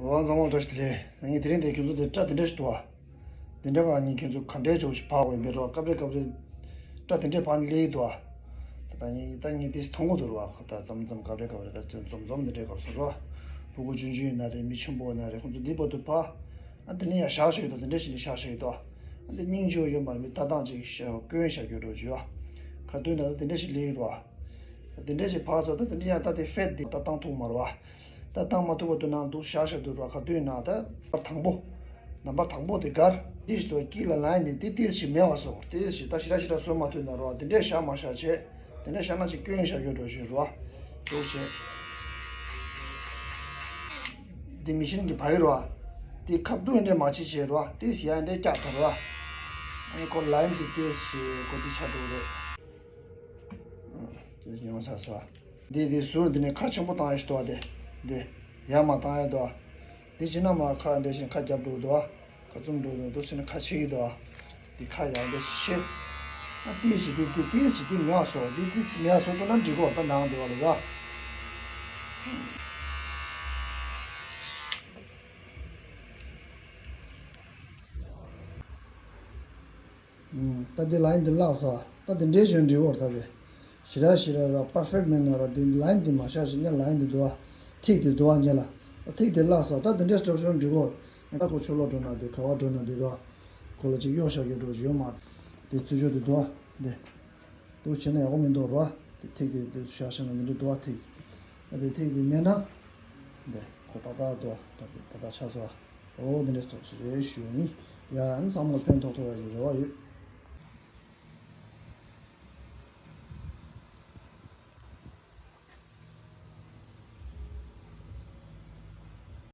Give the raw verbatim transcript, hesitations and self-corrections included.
འོ་ཚང་མ་བཀྲ་ཤིས་བདེ་ལེགས། ངས་དེ་རིང་འདིར་ཁྱོད་ཚོ་དེ་སྐྲ་དེ་འདྲ་ཞིག་འདུག་ཨ། དེ་འདྲ་བ་ངས་ཁྱོད་ཚོ་ག་འདྲའི་ཅོག་ཞིག་འབག་དགོས་ཡིན་པའི་རོ། སྐབས་རེ་སྐབས་རེ་སྐྲ་དེ་འདྲའི་བར་ནས་སླེབས་ཀྱི་འདུག་ཨ། ད་ལྟ་ངས་ད་ངས་དེ་མཐོང་གི་འདུག་རོ། ད་མཚམས་མཚམས་སྐབས་རེ་སྐབས་རེ་ད་འཛོམས་འཛོམས་དེ་འདྲའི་སྐབས་སུ་རོ། ཕྲུ་གུ་ཆུང་ཆུང་ཡིན་ན་རེད། མི་ཆེན་པོ་ཡིན་ན་རེད། ཁོང་ཚོ་འདི་བར་དུ་ཕར། ཨ་དེ་ནས་ཡར་བཞག་བཞག་ཡོད་དོ། དེ་འདྲ་ཞིག་ནས་བཞག་བཞག་ཡོད་དོ། ཨ་དེ་སྙིང་རྗེ་ཡོད་མ་རེད། མི་ལྟ་སྟངས་ཅིག་བྱས་བསྐོན་བཞག་རྒྱུ་འདྲ་ཅིག་ཡོད། ཁ་ཐུག་ན་ད་དེ་འདྲ་ཞིག་སླེབས་རོ། ད་དེ་འདྲ་ཞིག་ཕར་སོང་། ད་དེ་འདྲ་ཡང་ད་དེ་ཕེད་དེ་ད་བཏང་ཐུབ་མ་རེད་བ། ད་བཏང་མ་ཐུབ་པ་དུ་ནང་འདུག་བཞག་བཞག་འདུག་རོ། ཁ་ཐུག་ན་ད་ནམ་བར་དང་པོ། ནམ་བར་དང་པོ་དེ་གར་དེ་ཞིག་ཏུ་དཀྱིལ་ལ་ལན་ནས་དེ་ཏིས་ཞིག་མེད་པ་བཟོ། ཏིས་ཞིག་ད་ཞི་ར་ཞི་ར་བཟོ་མ་ཐུབ་ན་རོ། དེ་འདྲས་བཞག་མ་བཞག་བྱས། དེ་འདྲས་བཞག་ན་ཅིག་སྐྱོན་བཞག་རྒྱུ་འདྲ་ཞིག་རོ། དེ་བྱས། དེ་མི་ཤིན་གྱི་བ་ཡི་རོ། དེ་ཁ་བཏུད་འདྲས་མ་བྱེད་བྱས་རོ། ཏིས་ཡ་འདྲས་བཀྱག་ད་རོ། ཨ་ནི་ཁོ་ལན་དེ་ཏིས་ཞིག་གོ་དེ་ཆ་འགྲོ་རེད། དེ་ཡོང་ས་སོ། འདི་འདི་ཟུར་འདི་ནས་ཁ་ཆེན་པོ་བཏང་ཡ་ཞིག་འདུག་བ། དེ་འདི་ཡར་མར་བཏང་ཡ་འདུག་བ། འདི་ཕྱི་ན་མར་ཁ་འདྲ་ཞིག་ཁ་རྒྱབ་འགྲོ་འདུག་བ། ཁ་བཙུམ་འགྲོ་འདུག་འདུག་ཕྱི་ན་ཁ་ཕྱེ་གི་འདུག་བ། འདི་ཁ་ཡར་འདྲ་ཞིག་ཕྱེ། ཨ་ཏིས་ཞིག་འདི་འདི་ཏིས་ཞིག་འདི་མེད་པ་བཟོ། འདི་ཏིས་མེད་པ་བཟོ་ཐུབ་ན་འགྲིག་གོ། ད་ནང་འདི་བ་ལ་ཡ། ད་འདི་ལན་འདི་བརླག་སོང་། ད་འདི་འདྲའི་བྱོན་འགྲིག་གོ། ད་དེ་ཞི་ར་ཞི་ར་ར་པར་ཕེག་མེད་ན་ར། འདི་ལན་འདི་མ་བཞག་ཞིག་ནས་ལན་འདི་འདུག་བ། ཐིག་འདི་འདུག་བ་ཉེ་ལ། ཐིག་འདི་བརླག་སོང་། ད་འདི་འདྲའི་སྐྲ་བྱོན་འགྲིག་གོ། ད་ཁོ་ཕྱོགས་ལོག་འགྲོ་ན་འདི་ག་བ་འགྲོ་ན་འདི་ར། ཁོ་ལ་ཅིག་གཡོག་བཞག་རྒྱུ་འདྲ་ཞིག་ཡོད་མ་རེད། འདི་ཚུར་ཕྱོགས་འདི་འདུག་བ། འདི་འདུག་བྱས་ན་ཡག་པོ་མི་འདུག་ར། འདི་ཐིག་འདི་འདི་བཞག་བཞག་ན་འདི་འདྲ་འདུག་བ། ཐིག་ཨ་འདི་ཐིག་འདི་མེད་ན། འདི་ཁོ་ཏག་ཏག་འདུག་བ། ད་འདི་ཏག་ཏག་ཆགས་སོང་བ། འོ་འདི་འདྲའི་ཙོགས་ཤིག་རེད་ཞུ་ཡ་ཡིན། ཡ་ཨ་ནི་ཚང་མ་ལ་ཕན་ཐོགས་ཐུབ་ཡ་ཡི་རེ་བ་ཡོད།